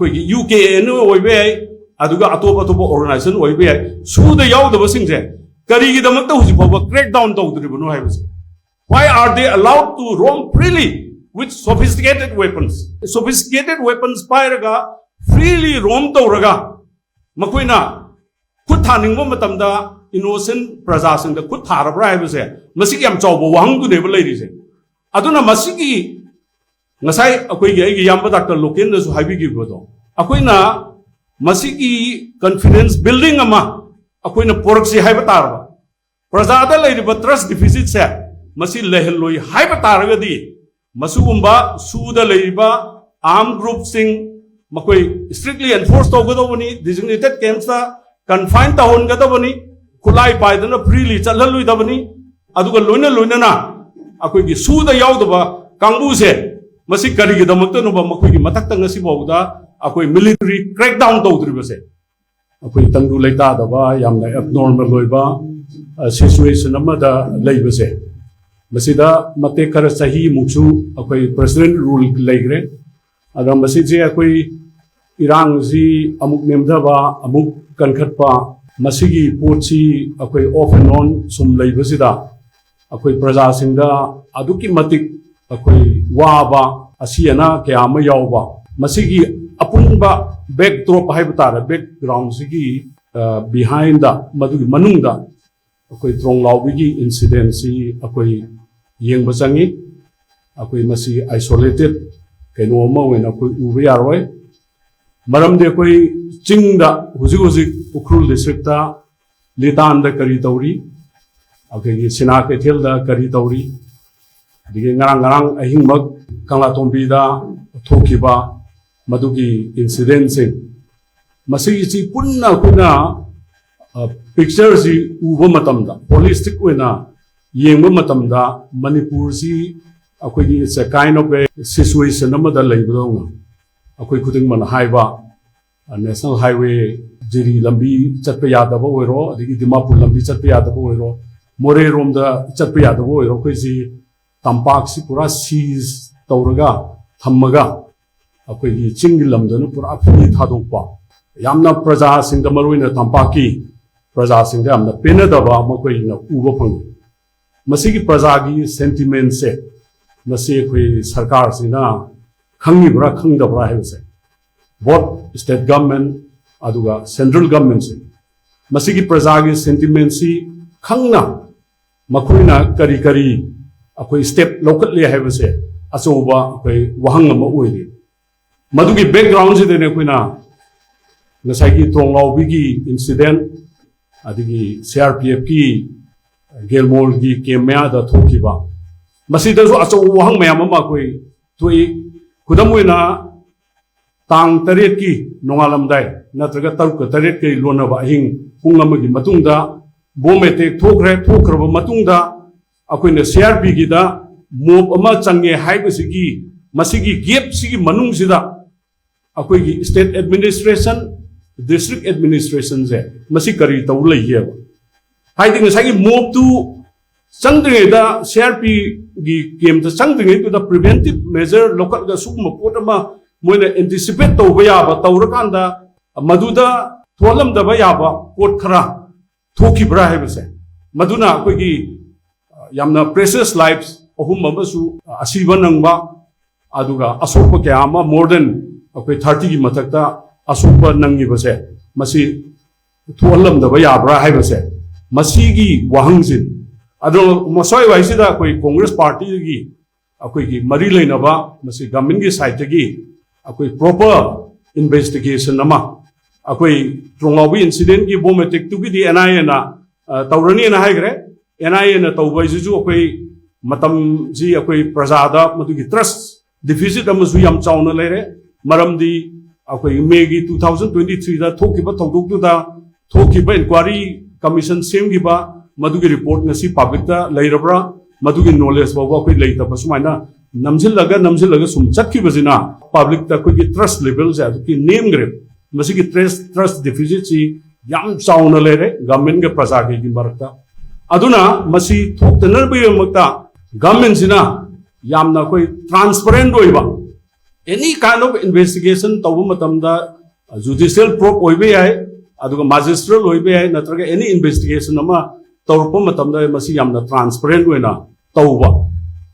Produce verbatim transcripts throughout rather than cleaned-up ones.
ꯑꯩꯈꯣꯏꯒꯤ U K and ꯑꯣꯏꯕ ꯌꯥꯏ, ꯑꯗꯨꯒ ꯑꯇꯣꯞ ꯑꯇꯣꯞꯄ ꯑꯣꯔꯒꯅꯥꯏꯖꯦꯁꯟ ꯑꯣꯏꯕ ꯌꯥꯏ, ꯁꯨꯗ ꯌꯥꯎꯗꯕꯁꯤꯡꯁꯦ ꯀꯔꯤꯒꯤꯗꯃꯛꯇ ꯍꯧꯖꯤꯛ ꯐꯥꯎꯕ ꯀ꯭ꯔꯦꯛ ꯗꯥꯎꯟ ꯇꯧꯗ꯭ꯔꯤꯕꯅꯣ ꯍꯥꯏꯕꯁꯦ꯫ Why are they allowed to roam freely with sophisticated weapons? Sophisticated weapons ꯄꯥꯏꯔꯒ ꯐ꯭ꯔꯤꯂꯤ ꯔꯣꯝ ꯇꯧꯔꯒ ꯃꯈꯣꯏꯅ ꯈꯨꯠ ꯊꯥꯅꯤꯡꯕ ꯃꯇꯝꯗ ꯏꯅꯣꯁꯦꯟ ꯄ꯭ꯔꯖꯥꯁꯤꯡꯗ ꯈꯨꯠ ꯊꯥꯔꯕ꯭ꯔꯥ ꯍꯥꯏꯕꯁꯦ ꯃꯁꯤꯒꯤ ꯌꯥꯝ ꯆꯥꯎꯕ ꯋꯥꯍꯪꯗꯨꯅꯦꯕ ꯂꯩꯔꯤꯁꯦ꯫ ꯑꯗꯨꯅ ꯃꯁꯤꯒꯤ ꯉꯁꯥꯏ ꯑꯩꯈꯣꯏꯒꯤ ꯑꯩꯒꯤ ꯏꯌꯥꯝꯕ ꯗꯥꯛꯇꯔ ꯂꯣꯀꯦꯟꯅꯁꯨ ꯍꯥꯏꯕꯤꯈꯤꯕꯗꯣ, ꯑꯩꯈꯣꯏꯅ ꯃꯁꯤꯒꯤ ꯀꯟꯐꯤꯗꯦꯟꯁ ꯕꯤꯜꯗꯤꯡ ꯑꯃ ꯑꯩꯈꯣꯏꯅ ꯄꯣꯔꯛꯁꯤ ꯍꯥꯏꯕ ꯇꯥꯔꯕ, ꯄ꯭ꯔꯖꯥꯗ ꯂꯩꯔꯤꯕ ꯇ꯭ꯔꯁ ꯗꯤꯐꯤꯁꯤꯠꯁꯦ ꯃꯁꯤ ꯂꯩꯍꯜꯂꯣꯏ ꯍꯥꯏꯕ ꯇꯥꯔꯒꯗꯤ, ꯃꯁꯤꯒꯨꯝꯕ ꯁꯨꯗ ꯂꯩꯔꯤꯕ ꯑꯥꯔꯝ ꯒ꯭ꯔꯨꯞꯁꯤꯡ ꯃꯈꯣꯏ ꯏꯁꯇ꯭ꯔꯤꯛꯂꯤ ꯑꯦꯟꯐꯣꯔꯁ ꯇꯧꯒꯗꯧꯕꯅꯤ, ꯗꯤꯖꯤꯒꯅꯦꯇꯦꯠ ꯀꯦꯝꯞꯁꯇ ꯀꯟꯐꯥꯏꯟ ꯇꯧꯍꯟꯒꯗꯕꯅꯤ, ꯈꯨꯠꯂꯥꯏ ꯄꯥꯏꯗꯅ ꯐ꯭ꯔꯤꯂꯤ ꯆꯠꯍꯜꯂꯣꯏꯗꯕꯅꯤ꯫ ꯑꯗꯨꯒ ꯂꯣꯏꯅ ꯂꯣꯏꯅꯅ ꯑꯩꯈꯣꯏꯒꯤ ꯁꯨꯗ ꯌꯥꯎꯗꯕ ꯀꯥꯡꯕꯨꯁꯦ ꯃꯁꯤ ꯀꯔꯤꯒꯤꯗꯃꯛꯇꯅꯣꯕ ꯃꯈꯣꯏꯒꯤ ꯃꯊꯛꯇ ꯉꯁꯤꯐꯥꯎꯗ ꯑꯩꯈꯣꯏ ꯃꯤꯂꯤꯇꯔꯤ ꯀ꯭ꯔꯦꯛ ꯗꯥꯎꯟ ꯇꯧꯗ꯭ꯔꯤꯕꯁꯦ? ꯑꯩꯈꯣꯏ ꯇꯪꯗꯨ ꯂꯩꯇꯥꯗꯕ, ꯌꯥꯝꯅ ꯑꯦꯕꯅꯣꯔꯃꯦꯜ ꯑꯣꯏꯕ ꯁꯤꯆꯨꯋꯦꯁꯟ ꯑꯃꯗ ꯂꯩꯕꯁꯦ, ꯃꯁꯤꯗ ꯃꯇꯦꯛ ꯈꯔ ꯆꯍꯤꯃꯨꯛꯁꯨ ꯑꯩꯈꯣꯏ ꯄ꯭ꯔꯦꯁꯤꯗꯦꯟ ꯔꯨꯜ ꯂꯩꯈ꯭ꯔꯦ꯫ ꯑꯗ ꯃꯁꯤꯁꯦ ꯑꯩꯈꯣꯏ ꯏꯔꯥꯡꯁꯤ ꯑꯃꯨꯛ ꯅꯦꯝꯊꯕ, ꯑꯃꯨꯛ ꯀꯟꯈꯠꯄ, ꯃꯁꯤꯒꯤ ꯄꯣꯠꯁꯤ ꯑꯩꯈꯣꯏ ꯑꯣꯐ ꯑꯦꯟ ꯑꯣꯟ ꯁꯨꯝ ꯂꯩꯕꯁꯤꯗ ꯑꯩꯈꯣꯏ ꯄ꯭ꯔꯖꯥꯁꯤꯡꯗ ꯑꯗꯨꯛꯀꯤ ꯃꯇꯤꯛ ꯑꯩꯈꯣꯏ ꯋꯥꯕ, ꯑꯁꯤ ꯑꯅꯥ ꯀꯌꯥ ꯑꯃ ꯌꯥꯎꯕ, ꯃꯁꯤꯒꯤ ꯑꯄꯨꯟꯕ ꯕꯦꯛ ꯗ꯭ꯔꯣꯞ ꯍꯥꯏꯕ ꯇꯥꯔꯦ, ꯕꯦꯛꯒ꯭ꯔꯥꯎꯟꯁꯤꯒꯤ ꯕꯤꯍꯥꯏꯟꯗ, ꯃꯗꯨꯒꯤ ꯃꯅꯨꯡꯗ ꯑꯩꯈꯣꯏ ꯇ꯭ꯔꯣꯡꯂꯥꯎꯕꯤꯒꯤ ꯏꯟꯁꯤꯗꯦꯟꯁꯤ ꯑꯩꯈꯣꯏ ꯌꯦꯡꯕ ꯆꯪꯉꯤ꯫ ꯑꯩꯈꯣꯏ ꯃꯁꯤ ꯑꯥꯏꯁꯣꯂꯦꯇꯦꯠ ꯀꯩꯅꯣ ꯑꯃ ꯑꯣꯏꯅ ꯑꯩꯈꯣꯏ ꯎꯕ ꯌꯥꯔꯣꯏ꯫ ꯃꯔꯝꯗꯤ ꯑꯩꯈꯣꯏ ꯆꯤꯡꯗ ꯍꯧꯖꯤꯛ ꯍꯧꯖꯤꯛ ꯎꯈ꯭ꯔꯨꯜ ꯗꯤꯁꯇ꯭ꯔꯤꯛꯇ ꯂꯤꯇꯥꯟꯗ ꯀꯔꯤ ꯇꯧꯔꯤ, ꯑꯩꯈꯣꯏꯒꯤ ꯁꯤꯅꯥ ꯀꯩꯊꯦꯜꯗ ꯀꯔꯤ ꯇꯧꯔꯤ, ꯑꯗꯒꯤ ꯉꯔꯥꯡ ꯉꯔꯥꯡ ꯑꯍꯤꯡꯃꯛ ꯀꯪꯂꯥꯇꯣꯝꯕꯤꯗ ꯊꯣꯛꯈꯤꯕ ꯃꯗꯨꯒꯤ ꯏꯟꯁꯤꯗꯦꯟꯁꯤꯡ, ꯃꯁꯤꯒꯤꯁꯤ ꯄꯨꯟꯅ ꯑꯩꯈꯣꯏꯅ ꯄꯤꯛꯆꯔꯁꯤ ꯎꯕ ꯃꯇꯝꯗ, ꯍꯣꯂꯤꯁꯇꯤꯛ ꯑꯣꯏꯅ ꯌꯦꯡꯕ ꯃꯇꯝꯗ, ꯃꯅꯤꯄꯨꯔꯁꯤ ꯑꯩꯈꯣꯏꯒꯤ it's a kind of a situation ꯑꯃꯗ ꯂꯩꯕꯗꯧꯅ, ꯑꯩꯈꯣꯏ ꯈꯨꯗꯤꯡꯃꯛꯅ ꯍꯥꯏꯕ, ꯅꯦꯁꯅꯦꯜ ꯍꯥꯏꯋꯦ, ꯖꯤꯔꯤ ꯂꯝꯕꯤ ꯆꯠꯄ ꯌꯥꯗꯕ ꯑꯣꯏꯔꯣ, ꯑꯗꯒꯤ ꯗꯤꯃꯥꯄꯨꯔ ꯂꯝꯕꯤ ꯆꯠꯄ ꯌꯥꯗꯕ ꯑꯣꯏꯔꯣ, ꯃꯣꯔꯦꯔꯣꯝꯗ ꯆꯠꯄ ꯌꯥꯗꯕ ꯑꯣꯏꯔꯣ, ꯑꯩꯈꯣꯏꯁꯤ ꯇꯝꯄꯥꯛꯁꯤ ꯄꯨꯔꯥ ꯁꯤꯖ ꯇꯧꯔꯒ ꯊꯝꯃꯒ, ꯑꯩꯈꯣꯏꯒꯤ ꯆꯤꯡꯒꯤ ꯂꯝꯗꯅ ꯄꯨꯔꯥ ꯐ꯭ꯔꯤ ꯊꯥꯗꯣꯛꯄ, ꯌꯥꯝꯅ ꯄ꯭ꯔꯖꯥꯁꯤꯡꯗ, ꯃꯔꯨꯑꯣꯏꯅ ꯇꯝꯄꯥꯛꯀꯤ ꯄ꯭ꯔꯖꯥꯁꯤꯡꯗ ꯌꯥꯝꯅ ꯄꯦꯟꯅꯗꯕ ꯑꯃ ꯑꯩꯈꯣꯏꯅ ꯎꯕ ꯐꯪꯉꯤ꯫ ꯃꯁꯤꯒꯤ ꯄ꯭ꯔꯖꯥꯒꯤ ꯁꯦꯟꯇꯤꯃꯦꯟꯁꯦ ꯃꯁꯤ ꯑꯩꯈꯣꯏ ꯁꯔꯀꯥꯔꯁꯤꯅ ꯈꯪꯉꯤꯕ꯭ꯔꯥ ꯈꯪꯗꯕ꯭ꯔꯥ ꯍꯥꯏꯕꯁꯦ, both state government ꯑꯗꯨꯒ central governmentꯁꯦ, ꯃꯁꯤꯒꯤ ꯄ꯭ꯔꯖꯥꯒꯤ ꯁꯦꯟꯇꯤꯃꯦꯟꯁꯤ ꯈꯪꯅ ꯃꯈꯣꯏꯅ ꯀꯔꯤ ꯀꯔꯤ ꯑꯩꯈꯣꯏ ꯁ꯭ꯇꯦꯞ ꯂꯧꯈꯠꯂꯤ ꯍꯥꯏꯕꯁꯦ ꯑꯆꯧꯕ ꯑꯩꯈꯣꯏ ꯋꯥꯍꯪ ꯑꯃ ꯑꯣꯏꯔꯤ꯫ ꯃꯗꯨꯒꯤ ꯕꯦꯛꯒ꯭ꯔꯥꯎꯟꯁꯤꯗꯅꯦ ꯑꯩꯈꯣꯏꯅ ꯉꯁꯥꯏꯒꯤ ꯇ꯭ꯔꯣꯡꯂꯥꯎꯕꯤꯒꯤ ꯏꯟꯁꯤꯗꯦꯟ, ꯑꯗꯒꯤ ꯁꯤ ꯑꯥꯔ ꯄꯤ ꯑꯦꯐꯀꯤ ꯒꯦꯜꯃꯣꯜꯒꯤ ꯀꯦꯝ ꯃꯌꯥꯗ ꯊꯣꯛꯈꯤꯕ, ꯃꯁꯤꯗꯁꯨ ꯑꯆꯧꯕ ꯋꯥꯍꯪ ꯃꯌꯥꯝ ꯑꯃ ꯑꯩꯈꯣꯏ ꯊꯣꯛꯏ꯫ ꯈꯨꯗꯝ ꯑꯣꯏꯅ, ꯇꯥꯡ ꯇꯔꯦꯠꯀꯤ ꯅꯣꯡꯉꯥꯜꯂꯝꯗꯥꯏ ꯅꯠꯇ꯭ꯔꯒ ꯇꯔꯨꯛꯀ ꯇꯔꯦꯠꯀ ꯂꯣꯟꯅꯕ ꯑꯍꯤꯡ ꯄꯨꯡ ꯑꯃꯒꯤ ꯃꯇꯨꯡꯗ ꯕꯣꯝ ꯑꯦꯇꯦꯛ ꯊꯣꯛꯈ꯭ꯔꯦ꯫ ꯊꯣꯛꯈ꯭ꯔꯕ ꯃꯇꯨꯡꯗ ꯑꯩꯈꯣꯏꯅ ꯁꯤ ꯑꯥꯔ ꯄꯤꯒꯤꯗ ꯃꯣꯞ ꯑꯃ ꯆꯪꯉꯦ ꯍꯥꯏꯕꯁꯤꯒꯤ, ꯃꯁꯤꯒꯤ ꯒꯦꯞꯁꯤꯒꯤ ꯃꯅꯨꯡꯁꯤꯗ ꯑꯩꯈꯣꯏꯒꯤ ꯁ꯭ꯇꯦꯠ ꯑꯦꯗꯃꯤꯅꯤꯁꯇ꯭ꯔꯦꯁꯟ, ꯗꯤꯁꯇ꯭ꯔꯤꯛ ꯑꯦꯗꯃꯤꯅꯤꯁꯇ꯭ꯔꯦꯁꯟꯁꯦ ꯃꯁꯤ ꯀꯔꯤ ꯇꯧ ꯂꯩꯒꯦꯕ? ꯍꯥꯏꯗꯤ ꯉꯁꯥꯏꯒꯤ ꯃꯣꯞꯇꯨ ꯆꯪꯗ꯭ꯔꯤꯉꯩꯗ, ꯁꯤ ꯑꯥꯔ ꯄꯤꯒꯤ ꯀꯦꯝꯇ ꯆꯪꯗ꯭ꯔꯤꯉꯩꯗꯨꯗ ꯄ꯭ꯔꯤꯚꯦꯟꯇꯤꯞ ꯃꯦꯖꯔ ꯂꯧꯈꯠꯂꯒ ꯁꯤꯒꯨꯝꯕ ꯄꯣꯠ ꯑꯃ ꯃꯣꯏꯅ ꯑꯦꯟꯇꯤꯁꯤꯄꯦꯠ ꯇꯧꯕ ꯌꯥꯕ ꯇꯧꯔꯀꯥꯟꯗ ꯃꯗꯨꯗ ꯊꯣꯛꯍꯜꯂꯝꯗꯕ ꯌꯥꯕ ꯄꯣꯠ ꯈꯔ ꯊꯣꯛꯈꯤꯕ꯭ꯔꯥ ꯍꯥꯏꯕꯁꯦ, ꯃꯗꯨꯅ ꯑꯩꯈꯣꯏꯒꯤ ꯌꯥꯝꯅ ꯄ꯭ꯔꯦꯁꯤꯌꯁ ꯂꯥꯏꯐ ꯑꯍꯨꯝ ꯑꯃꯁꯨ ꯑꯁꯤꯕ ꯅꯪꯕ, ꯑꯗꯨꯒ ꯑꯁꯣꯛꯄ ꯀꯌꯥ ꯑꯃ, more than ꯑꯩꯈꯣꯏ ꯊꯥꯔꯇꯤꯒꯤ ꯃꯊꯛꯇ ꯑꯁꯣꯛꯄ ꯅꯪꯉꯤꯕꯁꯦ, ꯃꯁꯤ ꯊꯣꯛꯍꯜꯂꯝꯗꯕ ꯌꯥꯕ꯭ꯔꯥ ꯍꯥꯏꯕꯁꯦ, ꯃꯁꯤꯒꯤ ꯋꯥꯍꯪꯁꯤꯅꯤ꯫ ꯑꯗꯣ ꯃꯁ꯭ꯋꯥꯏ ꯋꯥꯏꯁꯤꯗ ꯑꯩꯈꯣꯏ ꯀꯣꯡꯒ꯭ꯔꯦꯁ ꯄꯥꯔꯇꯤꯗꯒꯤ ꯑꯩꯈꯣꯏꯒꯤ ꯃꯔꯤ ꯂꯩꯅꯕ ꯃꯁꯤ ꯒꯚꯔꯟꯃꯦꯟꯠꯀꯤ ꯁꯥꯏꯠꯇꯒꯤ ꯑꯩꯈꯣꯏ ꯄ꯭ꯔꯣꯄꯔ ꯏꯟꯚꯦꯁꯇꯤꯒꯦꯁꯟ ꯑꯃ, ꯑꯩꯈꯣꯏ ꯇ꯭ꯔꯣꯡꯂꯥꯎꯕꯤ ꯏꯟꯁꯤꯗꯦꯟꯠꯀꯤ ꯕꯣꯝ ꯑꯦꯇꯦꯛꯇꯨꯒꯤꯗꯤ ꯑꯦꯟ ꯑꯥꯏ ꯑꯦꯅ ꯇꯧꯔꯅꯤꯅ ꯍꯥꯏꯈ꯭ꯔꯦ꯫ ꯑꯦꯟ ꯑꯥꯏ ꯑꯦꯅ ꯇꯧꯕ ꯍꯥꯏꯁꯤꯁꯨ ꯑꯩꯈꯣꯏ ꯃꯇꯝꯁꯤ ꯑꯩꯈꯣꯏ ꯄ꯭ꯔꯖꯥꯗ ꯃꯗꯨꯒꯤ ꯇ꯭ꯔꯁ ꯗꯤꯐꯤꯁꯤꯠ ꯑꯃꯁꯨ ꯌꯥꯝ ꯆꯥꯎꯅ ꯂꯩꯔꯦ꯫ ꯃꯔꯝꯗꯤ ꯑꯩꯈꯣꯏ ꯃꯦꯒꯤ ꯇꯨ ꯊꯥꯎꯖꯟ ꯇ꯭ꯋꯦꯟꯇꯤ ꯊ꯭ꯔꯤꯗ ꯊꯣꯛꯈꯤꯕ ꯊꯧꯗꯣꯛꯇꯨꯗ ꯊꯣꯛꯈꯤꯕ ꯏꯟꯀ꯭ꯋꯥꯏꯔꯤ ꯀꯃꯤꯁꯟ ꯁꯦꯝꯈꯤꯕ, ꯃꯗꯨꯒꯤ ꯔꯤꯄꯣꯔꯠ ꯉꯁꯤ ꯄꯕ꯭ꯂꯤꯛꯇ ꯂꯩꯔꯕ꯭ꯔꯥ? ꯃꯗꯨꯒꯤ ꯅꯣꯂꯦꯖ ꯐꯥꯎꯕ ꯑꯩꯈꯣꯏ ꯂꯩꯇꯕ, ꯁꯨꯃꯥꯏꯅ ꯅꯝꯁꯤꯜꯂꯒ ꯅꯝꯁꯤꯜꯂꯒ ꯁꯨꯝ ꯆꯠꯈꯤꯕꯁꯤꯅ ꯄꯕ꯭ꯂꯤꯛꯇ ꯑꯩꯈꯣꯏꯒꯤ ꯇ꯭ꯔꯁ ꯂꯦꯚꯦꯜꯁꯦ ꯑꯗꯨꯛꯀꯤ ꯅꯦꯝꯈ꯭ꯔꯦ꯫ ꯃꯁꯤꯒꯤ ꯇ꯭ꯔꯁ, ꯇ꯭ꯔꯁ ꯗꯤꯐꯤꯁꯤꯠꯁꯤ ꯌꯥꯝ ꯆꯥꯎꯅ ꯂꯩꯔꯦ ꯒꯚꯔꯟꯃꯦꯟꯠꯀ ꯄ꯭ꯔꯖꯥꯒꯒꯤ ꯃꯔꯛꯇ꯫ ꯑꯗꯨꯅ ꯃꯁꯤ ꯊꯣꯛꯇꯅꯕꯒꯤꯗꯃꯛꯇ ꯒꯚꯔꯟꯃꯦꯟꯠꯁꯤꯅ ꯌꯥꯝꯅ ꯑꯩꯈꯣꯏ ꯇ꯭ꯔꯥꯟꯁꯄꯔꯦꯟꯠ ꯑꯣꯏꯕ, Any kind of investigation ꯇꯧꯕ ꯃꯇꯝꯗ judicial probe ꯑꯣꯏꯕ ꯌꯥꯏ, ꯑꯗꯨꯒ magisterial ꯑꯣꯏꯕ ꯌꯥꯏ, ꯅꯠꯇ꯭ꯔꯒ any investigation ꯑꯃ ꯇꯧꯔꯛꯄ ꯃꯇꯝꯗ ꯃꯁꯤ ꯌꯥꯝꯅ transparent ꯑꯣꯏꯅ ꯇꯧꯕ꯫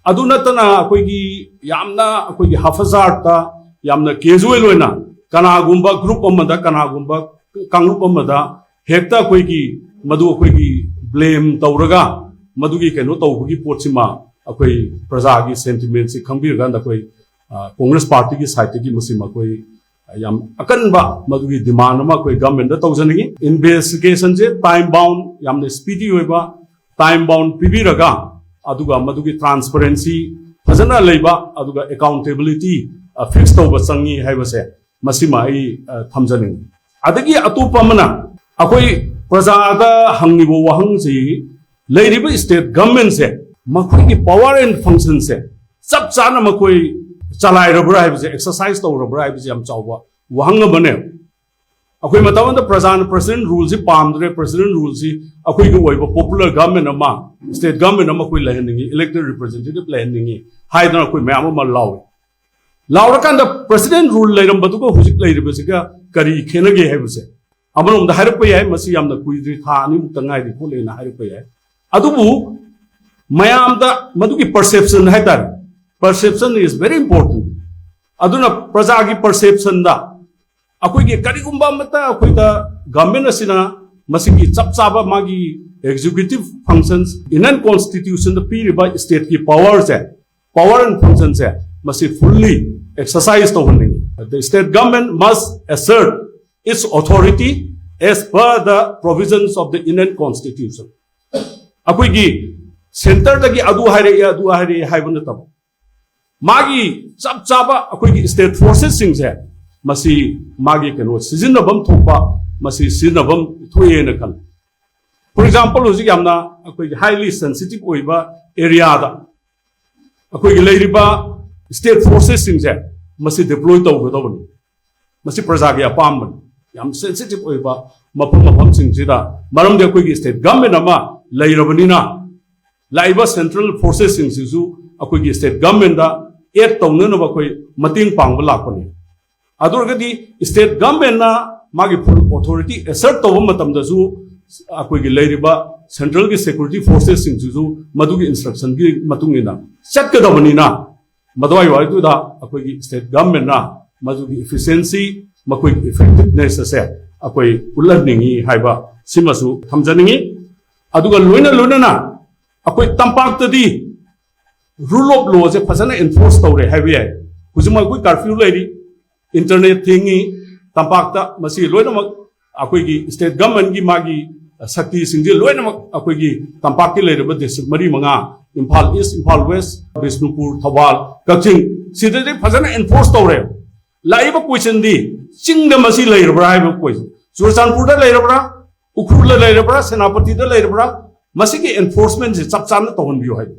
ꯑꯗꯨ ꯅꯠꯇꯅ ꯑꯩꯈꯣꯏꯒꯤ ꯌꯥꯝꯅ ꯑꯩꯈꯣꯏꯒꯤ ꯍꯥꯐꯖꯥꯔꯠꯇ ꯌꯥꯝꯅ casual ꯑꯣꯏꯅ ꯀꯅꯥꯒꯨꯝꯕ group ꯑꯃꯗ, ꯀꯅꯥꯒꯨꯝꯕ ꯀꯥꯡꯂꯨꯞ ꯑꯃꯗ ꯍꯦꯛꯇ ꯑꯩꯈꯣꯏꯒꯤ ꯃꯗꯨ ꯑꯩꯈꯣꯏꯒꯤ blame ꯇꯧꯔꯒ ꯃꯗꯨꯒꯤ ꯀꯩꯅꯣ ꯇꯧꯕꯒꯤ ꯄꯣꯠꯁꯤꯃ ꯑꯩꯈꯣꯏ ꯄ꯭ꯔꯖꯥꯒꯤ sentimentꯁꯤ ꯈꯪꯕꯤꯔꯀꯥꯟꯗ ꯑꯩꯈꯣꯏ, ꯑ, Congress Partyꯒꯤ sideꯇꯒꯤ ꯃꯁꯤꯃ ꯑꯩꯈꯣꯏ ꯌꯥꯝ ꯑꯀꯟꯕ ꯃꯗꯨꯒꯤ demand ꯑꯃ ꯑꯩꯈꯣꯏ governmentꯇ ꯇꯧꯖꯅꯤꯡꯉꯤ꯫ Investigationꯁꯦ time bound, ꯌꯥꯝꯅ speedy ꯑꯣꯏꯕ time bound ꯄꯤꯕꯤꯔꯒ, ꯑꯗꯨꯒ ꯃꯗꯨꯒꯤ transparency ꯐꯖꯅ ꯂꯩꯕ, ꯑꯗꯨꯒ accountability, ꯑ, fix ꯇꯧꯕ ꯆꯪꯉꯤ ꯍꯥꯏꯕꯁꯦ ꯃꯁꯤꯃ ꯑꯩ, ꯑ, ꯊꯝꯖꯅꯤꯡꯉꯤ꯫ ꯑꯗꯒꯤ ꯑꯇꯣꯞꯄ ꯑꯃꯅ, ꯑꯩꯈꯣꯏ ꯄ꯭ꯔꯖꯥꯗ ꯍꯪꯂꯤꯕ ꯋꯥꯍꯪꯁꯤ, ꯂꯩꯔꯤꯕ state governmentꯁꯦ ꯃꯈꯣꯏꯒꯤ power and functionꯁꯦ ꯆꯞ ꯆꯥꯅ ꯃꯈꯣꯏ ꯆꯂꯥꯏꯔꯕ꯭ꯔꯥ ꯍꯥꯏꯕꯁꯦ, exercise ꯇꯧꯔꯕ꯭ꯔꯥ ꯍꯥꯏꯕꯁꯦ ꯌꯥꯝ ꯆꯥꯎꯕ ꯋꯥꯍꯪ ꯑꯃꯅꯦ꯫ ꯑꯩꯈꯣꯏ ꯃꯇꯝ ꯑꯃꯗ ꯄ꯭ꯔꯖꯥꯅ president ruleꯁꯤ ꯄꯥꯝꯗ꯭ꯔꯦ, president ruleꯁꯤ ꯑꯩꯈꯣꯏꯒꯤ ꯑꯣꯏꯕ popular government ꯑꯃ, state government ꯑꯃ ꯑꯩꯈꯣꯏ ꯂꯩꯍꯟꯅꯤꯡꯉꯤ, elected representative ꯂꯩꯍꯟꯅꯤꯡꯉꯤ ꯍꯥꯏꯗꯅ ꯑꯩꯈꯣꯏ ꯃꯌꯥꯝ ꯑꯃ ꯂꯥꯎꯏ꯫ ꯂꯥꯎꯔꯀꯥꯟꯗ president rule ꯂꯩꯔꯝꯕꯗꯨꯒ ꯍꯧꯖꯤꯛ ꯂꯩꯔꯤꯕꯁꯤꯒ ꯀꯔꯤ ꯈꯦꯠꯅꯒꯦ ꯍꯥꯏꯕꯁꯦ ꯑꯃꯔꯣꯝꯗ ꯍꯥꯏꯔꯛꯄ ꯌꯥꯏ, ꯃꯁꯤ ꯌꯥꯝꯅ ꯀꯨꯏꯗ꯭ꯔꯤ, ꯊꯥ ꯑꯅꯤꯃꯨꯛꯇ ꯉꯥꯏꯔꯤ ꯈꯣꯠꯂꯤꯅ ꯍꯥꯏꯔꯛꯄ ꯌꯥꯏ꯫ ꯑꯗꯨꯕꯨ ꯃꯌꯥꯝꯗ ꯃꯗꯨꯒꯤ perception ꯍꯥꯏꯇꯥꯔꯦ, perception is very important꯫ ꯑꯗꯨꯅ ꯄ꯭ꯔꯖꯥꯒꯤ perceptionꯗ ꯑꯩꯈꯣꯏꯒꯤ ꯀꯔꯤꯒꯨꯝꯕ ꯑꯃꯠꯇ ꯑꯩꯈꯣꯏꯗ government ꯑꯁꯤꯅ ꯃꯁꯤꯒꯤ ꯆꯞ ꯆꯥꯕ ꯃꯥꯒꯤ executive functions, Indian constitutionꯗ ꯄꯤꯔꯤꯕ stateꯀꯤ powerꯁꯦ, power and functionꯁꯦ ꯃꯁꯤ fully exercise ꯇꯧꯍꯟꯅꯤꯡꯉꯤ꯫ The state government must assert its authority as per the provisions of the Indian constitution꯫ ꯑꯩꯈꯣꯏꯒꯤ centreꯗꯒꯤ ꯑꯗꯨ ꯍꯥꯏꯔꯛꯑꯦ, ꯑꯗꯨ ꯍꯥꯏꯔꯛꯑꯦ ꯍꯥꯏꯕ ꯅꯠꯇꯕ, ꯃꯥꯒꯤ ꯆꯞ ꯆꯥꯕ ꯑꯩꯈꯣꯏꯒꯤ state forcesꯁꯤꯡꯁꯦ ꯃꯁꯤ ꯃꯥꯒꯤ ꯀꯩꯅꯣ ꯁꯤꯖꯤꯟꯅꯐꯝ ꯊꯣꯛꯄ, ꯃꯁꯤ ꯁꯤꯖꯤꯟꯅꯐꯝ ꯊꯣꯛꯑꯦꯅ ꯈꯜꯂꯤ꯫ For example, ꯍꯧꯖꯤꯛ ꯌꯥꯝꯅ ꯑꯩꯈꯣꯏꯒꯤ highly sensitive ꯑꯣꯏꯕ areaꯗ ꯑꯩꯈꯣꯏꯒꯤ ꯂꯩꯔꯤꯕ state forcesꯁꯤꯡꯁꯦ ꯃꯁꯤ deploy ꯇꯧꯒꯗꯧꯕꯅꯤ꯫ ꯃꯁꯤ ꯄ꯭ꯔꯖꯥꯒꯤ ꯑꯄꯥꯝꯕꯅꯤ꯫ ꯌꯥꯝ sensitive ꯑꯣꯏꯕ ꯃꯐꯝ ꯃꯐꯝꯁꯤꯡꯁꯤꯗ, ꯃꯔꯝꯗꯤ ꯑꯩꯈꯣꯏꯒꯤ state government ꯑꯃ ꯂꯩꯔꯕꯅꯤꯅ, ꯂꯥꯛꯏꯕ central forcesꯁꯤꯡꯁꯤꯁꯨ ꯑꯩꯈꯣꯏꯒꯤ state governmentꯗ ꯑꯦꯗ ꯇꯧꯅꯅꯕ ꯑꯩꯈꯣꯏ ꯃꯇꯦꯡ ꯄꯥꯡꯕ ꯂꯥꯛꯄꯅꯤ꯫ ꯑꯗꯨ ꯑꯣꯏꯔꯒꯗꯤ ꯁ꯭ꯇꯦꯠ ꯒꯚꯔꯟꯃꯦꯟꯠꯅ ꯃꯥꯒꯤ ꯐꯨꯜ ꯑꯣꯊꯣꯔꯤꯇꯤ ꯑꯦꯁꯔꯠ ꯇꯧꯕ ꯃꯇꯝꯗꯁꯨ ꯑꯩꯈꯣꯏꯒꯤ ꯂꯩꯔꯤꯕ ꯁꯦꯟꯇ꯭ꯔꯦꯜꯒꯤ ꯁꯦꯀ꯭ꯌꯨꯔꯤꯇꯤ ꯐꯣꯔꯁꯦꯁꯁꯤꯡꯁꯤꯁꯨ ꯃꯗꯨꯒꯤ ꯏꯟꯁꯇ꯭ꯔꯛꯁꯟꯒꯤ ꯃꯇꯨꯡ ꯏꯟꯅ ꯆꯠꯀꯗꯕꯅꯤꯅ, ꯃꯗꯨꯋꯥꯏ ꯋꯥꯏꯗꯨꯗ ꯑꯩꯈꯣꯏꯒꯤ ꯁ꯭ꯇꯦꯠ ꯒꯚꯔꯟꯃꯦꯟꯠꯅ ꯃꯗꯨꯒꯤ ꯏꯐꯤꯁꯤꯌꯦꯟꯁꯤ, ꯃꯈꯣꯏꯒꯤ ꯏꯐꯦꯛꯇꯤꯕꯅꯦꯁ ꯑꯁꯦ ꯑꯩꯈꯣꯏ ꯎꯠꯍꯟꯅꯤꯡꯉꯤ ꯍꯥꯏꯕ ꯁꯤꯃꯁꯨ ꯊꯝꯖꯅꯤꯡꯉꯤ꯫ ꯑꯗꯨꯒ ꯂꯣꯏꯅ ꯂꯣꯏꯅꯅ ꯑꯩꯈꯣꯏ ꯇꯝꯄꯥꯛꯇꯗꯤ ꯔꯨꯜ ꯑꯣꯐ ꯂꯣꯁꯦ ꯐꯖꯅ ꯑꯦꯟꯐꯣꯔꯁ ꯇꯧꯔꯦ ꯍꯥꯏꯕ ꯌꯥꯏ꯫ ꯍꯧꯖꯤꯛꯃꯛ ꯑꯩꯈꯣꯏ ꯀꯥꯔꯐ꯭ꯌꯨ ꯂꯩꯔꯤ, ꯏꯟꯇꯔꯅꯦꯠ ꯊꯤꯡꯉꯤ, ꯇꯝꯄꯥꯛꯇ ꯃꯁꯤ ꯂꯣꯏꯅꯃꯛ ꯑꯩꯈꯣꯏꯒꯤ ꯁ꯭ꯇꯦꯠ ꯒꯚꯔꯟꯃꯦꯟꯠꯀꯤ ꯃꯥꯒꯤ ꯁꯛꯇꯤꯁꯤꯡꯁꯦ ꯂꯣꯏꯅꯃꯛ ꯑꯩꯈꯣꯏꯒꯤ ꯇꯝꯄꯥꯛꯀꯤ ꯂꯩꯔꯤꯕ ꯗꯤꯁꯇ꯭ꯔꯤꯛ ꯃꯔꯤ ꯃꯉꯥ, ꯏꯝꯐꯥꯜ ꯏꯁ, ꯏꯝꯐꯥꯜ ꯋꯦꯁ, ꯕꯤꯁꯅꯨꯄꯨꯔ, ꯊꯧꯕꯥꯜ, ꯀꯛꯆꯤꯡ, ꯁꯤꯗꯗꯤ ꯐꯖꯅ ꯑꯦꯟꯐꯣꯔꯁ ꯇꯧꯔꯦ꯫ ꯂꯥꯛꯏꯕ ꯀꯣꯏꯁꯟꯗꯤ, ꯆꯤꯡꯗ ꯃꯁꯤ ꯂꯩꯔꯕ꯭ꯔꯥ ꯍꯥꯏꯕ ꯀꯣꯏꯁꯟ, ꯆꯨꯔꯆꯥꯟꯄꯨꯔꯗ ꯂꯩꯔꯕ꯭ꯔꯥ, ꯎꯈ꯭ꯔꯨꯜꯗ ꯂꯩꯔꯕ꯭ꯔꯥ, ꯁꯦꯅꯥꯄꯇꯤꯗ ꯂꯩꯔꯕ꯭ꯔꯥ, ꯃꯁꯤꯒꯤ ꯑꯦꯟꯐꯣꯔꯁꯃꯦꯟꯁꯦ ꯆꯞ ꯆꯥꯅ ꯇꯧꯍꯟꯕꯤꯌꯨ ꯍꯥꯏꯕ꯫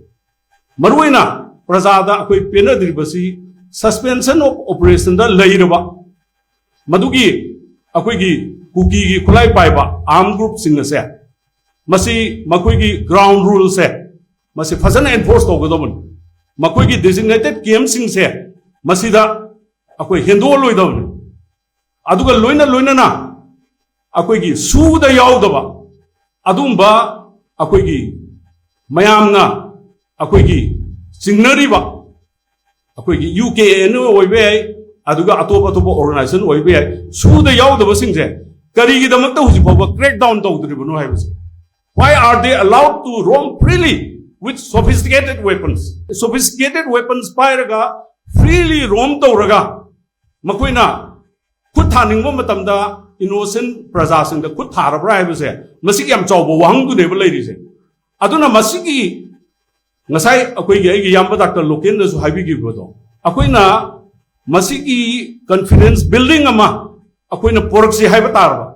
ꯃꯔꯨꯑꯣꯏꯅ ꯄ꯭ꯔꯖꯥꯗ ꯑꯩꯈꯣꯏ ꯄꯦꯟꯅꯗ꯭ꯔꯤꯕꯁꯤ, suspension of operationꯗ ꯂꯩꯔꯕ ꯃꯗꯨꯒꯤ ꯑꯩꯈꯣꯏꯒꯤ ꯀꯨꯀꯤꯒꯤ ꯈꯨꯠꯂꯥꯏ ꯄꯥꯏꯕ ꯑꯥꯔꯝ ꯒ꯭ꯔꯨꯞꯁꯤꯡ ꯑꯁꯦ, ꯃꯁꯤ ꯃꯈꯣꯏꯒꯤ ꯒ꯭ꯔꯥꯎꯟ ꯔꯨꯜꯁꯦ ꯃꯁꯤ ꯐꯖꯅ ꯑꯦꯟꯐꯣꯔꯁ ꯇꯧꯒꯗꯕꯅꯤ꯫ ꯃꯈꯣꯏꯒꯤ ꯗꯤꯖꯤꯒꯅꯦꯇꯦꯠ ꯀꯦꯝꯞꯁꯤꯡꯁꯦ ꯃꯁꯤꯗ ꯑꯩꯈꯣꯏ ꯍꯦꯟꯗꯣꯛꯍꯜꯂꯣꯏꯗꯕꯅꯤ꯫ ꯑꯗꯨꯒ ꯂꯣꯏꯅ ꯂꯣꯏꯅꯅ ꯑꯩꯈꯣꯏꯒꯤ ꯁꯨꯗ ꯌꯥꯎꯗꯕ ꯑꯗꯨꯒꯨꯝꯕ ꯑꯩꯈꯣꯏꯒꯤ ꯃꯌꯥꯝꯅ ꯑꯩꯈꯣꯏꯒꯤ ꯆꯤꯡꯅꯔꯤꯕ ꯑꯩꯈꯣꯏꯒꯤ ꯌꯨ ꯀꯦ ꯑꯦꯟ ꯑꯣꯏꯕ ꯌꯥꯏ, ꯑꯗꯨꯒ ꯑꯇꯣꯞ ꯑꯇꯣꯞꯄ ꯑꯣꯔꯒꯅꯥꯏꯖꯦꯁꯟ ꯑꯣꯏꯕ ꯌꯥꯏ, ꯁꯨꯗ ꯌꯥꯎꯗꯕꯁꯤꯡꯁꯦ ꯀꯔꯤꯒꯤꯗꯃꯛꯇ ꯍꯧꯖꯤꯛ ꯐꯥꯎꯕ ꯀ꯭ꯔꯦꯛ ꯗꯥꯎꯟ ꯇꯧꯗ꯭ꯔꯤꯕꯅꯣ ꯍꯥꯏꯕꯁꯦ꯫ Why are they allowed to roam freely with sophisticated weapons? Sophisticated weapons ꯄꯥꯏꯔꯒ freely roam ꯇꯧꯔꯒ ꯃꯈꯣꯏꯅ ꯈꯨꯠ ꯊꯥꯅꯤꯡꯕ ꯃꯇꯝꯗ ꯏꯅꯣꯁꯦꯟ ꯄ꯭ꯔꯖꯥꯁꯤꯡꯗ ꯈꯨꯠ ꯊꯥꯔꯕ꯭ꯔꯥ ꯍꯥꯏꯕꯁꯦ ꯃꯁꯤꯒꯤ ꯌꯥꯝ ꯆꯥꯎꯕ ꯋꯥꯍꯪꯗꯨꯅꯦꯕ ꯂꯩꯔꯤꯁꯦ꯫ ꯑꯗꯨꯅ ꯃꯁꯤꯒꯤ ꯉꯁꯥꯏ ꯑꯩꯈꯣꯏꯒꯤ ꯑꯩꯒꯤ ꯏꯌꯥꯝꯕ ꯗꯥꯛꯇꯔ ꯂꯣꯀꯦꯟꯅꯁꯨ ꯍꯥꯏꯕꯤꯈꯤꯕꯗꯣ, ꯑꯩꯈꯣꯏꯅ ꯃꯁꯤꯒꯤ ꯀꯟꯐꯤꯗꯦꯟꯁ ꯕꯤꯜꯗꯤꯡ ꯑꯃ ꯑꯩꯈꯣꯏꯅ ꯄꯣꯔꯛꯁꯤ ꯍꯥꯏꯕ ꯇꯥꯔꯕ,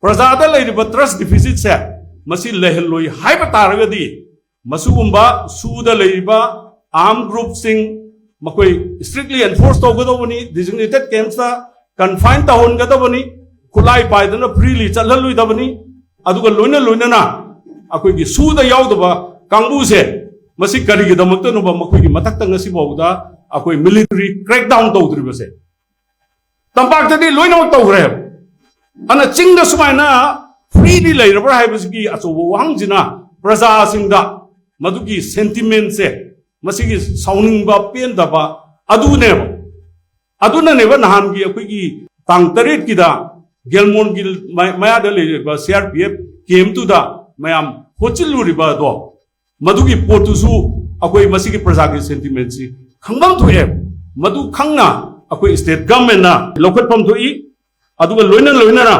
ꯄ꯭ꯔꯖꯥꯗ ꯂꯩꯔꯤꯕ ꯇ꯭ꯔꯁ ꯗꯤꯐꯤꯁꯤꯠꯁꯦ ꯃꯁꯤ ꯂꯩꯍꯜꯂꯣꯏ ꯍꯥꯏꯕ ꯇꯥꯔꯒꯗꯤ ꯃꯁꯤꯒꯨꯝꯕ ꯁꯨꯗ ꯂꯩꯔꯤꯕ ꯑꯥꯔꯝ ꯒ꯭ꯔꯨꯞꯁꯤꯡ ꯃꯈꯣꯏ ꯏꯁꯇ꯭ꯔꯤꯛꯂꯤ ꯑꯦꯟꯐꯣꯔꯁ ꯇꯧꯒꯗꯧꯕꯅꯤ, ꯗꯤꯖꯤꯒꯅꯦꯇꯦꯠ ꯀꯦꯝꯞꯁꯇ ꯀꯟꯐꯥꯏꯟ ꯇꯧꯍꯟꯒꯗꯕꯅꯤ, ꯈꯨꯠꯂꯥꯏ ꯄꯥꯏꯗꯅ ꯐ꯭ꯔꯤꯂꯤ ꯆꯠꯍꯜꯂꯣꯏꯗꯕꯅꯤ꯫ ꯑꯗꯨꯒ ꯂꯣꯏꯅ ꯂꯣꯏꯅꯅ ꯑꯩꯈꯣꯏꯒꯤ ꯁꯨꯗ ꯌꯥꯎꯗꯕ ꯀꯥꯡꯕꯨꯁꯦ ꯃꯁꯤ ꯀꯔꯤꯒꯤꯗꯃꯛꯇꯅꯣꯕ ꯃꯈꯣꯏꯒꯤ ꯃꯊꯛꯇ ꯉꯁꯤꯐꯥꯎꯗ ꯑꯩꯈꯣꯏ ꯃꯤꯂꯤꯇꯔꯤ ꯀ꯭ꯔꯦꯛ ꯗꯥꯎꯟ ꯇꯧꯗ꯭ꯔꯤꯕꯁꯦ꯫ ꯇꯝꯄꯥꯛꯇꯗꯤ ꯂꯣꯏꯅꯃꯛ ꯇꯧꯈ꯭ꯔꯦꯕ꯫ ꯑꯗꯨꯅ ꯆꯤꯡꯗ ꯁꯨꯃꯥꯏꯅ ꯐ꯭ꯔꯤꯗꯤ ꯂꯩꯔꯕ꯭ꯔꯥ ꯍꯥꯏꯕꯁꯤꯒꯤ ꯑꯆꯧꯕ ꯋꯥꯍꯪꯁꯤꯅ ꯄ꯭ꯔꯖꯥꯁꯤꯡꯗ ꯃꯗꯨꯒꯤ ꯁꯦꯟꯇꯤꯃꯦꯟꯁꯦ, ꯃꯁꯤꯒꯤ ꯁꯥꯎꯅꯤꯡꯕ, ꯄꯦꯟꯗꯕ ꯑꯗꯨꯅꯦꯕ꯫ ꯑꯗꯨꯅꯅꯦꯕ ꯅꯍꯥꯟꯒꯤ ꯑꯩꯈꯣꯏꯒꯤ ꯇꯥꯡ ꯇꯔꯦꯠꯀꯤꯗ ꯒꯦꯜꯃꯣꯟꯒꯤ ꯃ-, ꯃꯌꯥꯗ ꯂꯩꯔꯤꯕ ꯁꯤ ꯑꯥꯔ ꯄꯤ ꯑꯦꯐ ꯀꯦꯝꯇꯨꯗ ꯃꯌꯥꯝ ꯍꯣꯠꯆꯤꯜꯂꯨꯔꯤꯕ ꯑꯗꯣ, ꯃꯗꯨꯒꯤ ꯄꯣꯠꯇꯨꯁꯨ ꯑꯩꯈꯣꯏ ꯃꯁꯤꯒꯤ ꯄ꯭ꯔꯖꯥꯒꯤ ꯁꯦꯟꯇꯤꯃꯦꯟꯁꯤ ꯈꯪꯐꯝ ꯊꯣꯛꯑꯦ꯫ ꯃꯗꯨ ꯈꯪꯅ ꯑꯩꯈꯣꯏ ꯁ꯭ꯇꯦꯠ ꯒꯚꯔꯟꯃꯦꯟꯠꯅ ꯂꯧꯈꯠꯐꯝ ꯊꯣꯛꯏ꯫ ꯑꯗꯨꯒ ꯂꯣꯏꯅ ꯂꯣꯏꯅꯅ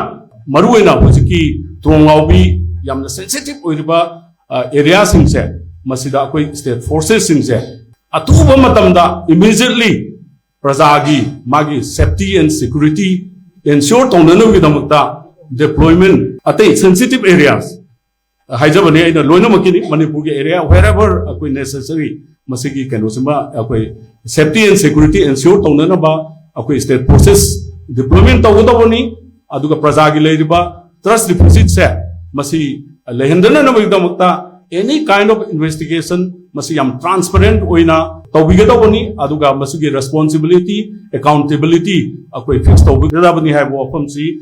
ꯃꯔꯨꯑꯣꯏꯅ ꯍꯧꯖꯤꯛꯀꯤ ꯇ꯭ꯔꯣꯡꯂꯥꯎꯕꯤ ꯌꯥꯝꯅ ꯁꯦꯟꯁꯤꯇꯤꯚ ꯑꯣꯏꯔꯤꯕ, ꯑ, ꯑꯦꯔꯤꯌꯥꯁꯤꯡꯁꯦ, ꯃꯁꯤꯗ ꯑꯩꯈꯣꯏ ꯁ꯭ꯇꯦꯠ ꯐꯣꯔꯁꯦꯁꯁꯤꯡꯁꯦ ꯑꯊꯨꯕ ꯃꯇꯝꯗ immediately ꯄ꯭ꯔꯖꯥꯒꯤ ꯃꯥꯒꯤ safety and security ensure ꯇꯧꯅꯅꯕꯒꯤꯗꯃꯛꯇ deployment ꯑꯇꯩ sensitive areas ꯍꯥꯏꯖꯕꯅꯤ ꯑꯩꯅ ꯂꯣꯏꯅꯃꯛꯀꯤꯅꯤ, ꯃꯅꯤꯄꯨꯔꯒꯤ ꯑꯦꯔꯤꯌꯥ wherever ꯑꯩꯈꯣꯏ necessary ꯃꯁꯤꯒꯤ ꯀꯩꯅꯣꯁꯤꯃ ꯑꯩꯈꯣꯏ safety and security ensure ꯇꯧꯅꯅꯕ ꯑꯩꯈꯣꯏ ꯁ꯭ꯇꯦꯠ ꯐꯣꯔꯁꯦꯁ ꯗꯤꯄ꯭ꯂꯣꯏꯃꯦꯟ ꯇꯧꯒꯗꯧꯕꯅꯤ꯫ ꯑꯗꯨꯒ ꯄ꯭ꯔꯖꯥꯒꯤ ꯂꯩꯔꯤꯕ ꯇ꯭ꯔꯁ ꯗꯤꯐꯤꯁꯤꯠꯁꯦ ꯃꯁꯤ ꯂꯩꯍꯟꯗꯅꯕꯒꯤꯗꯃꯛꯇ any kind of investigation ꯃꯁꯤ ꯌꯥꯝ ꯇ꯭ꯔꯥꯟꯁꯄꯔꯦꯟꯠ ꯑꯣꯏꯅ ꯇꯧꯕꯤꯒꯗꯧꯕꯅꯤ꯫ ꯑꯗꯨꯒ ꯃꯁꯤꯒꯤ ꯔꯦꯁꯄꯣꯟꯁꯤꯕꯤꯂꯤꯇꯤ, ꯑꯦꯀꯥꯎꯟꯇꯦꯕꯤꯂꯤꯇꯤ ꯑꯩꯈꯣꯏ ꯐꯤꯛꯁ ꯇꯧꯕꯤꯒꯗꯕꯅꯤ ꯍꯥꯏꯕ ꯋꯥꯐꯝꯁꯤ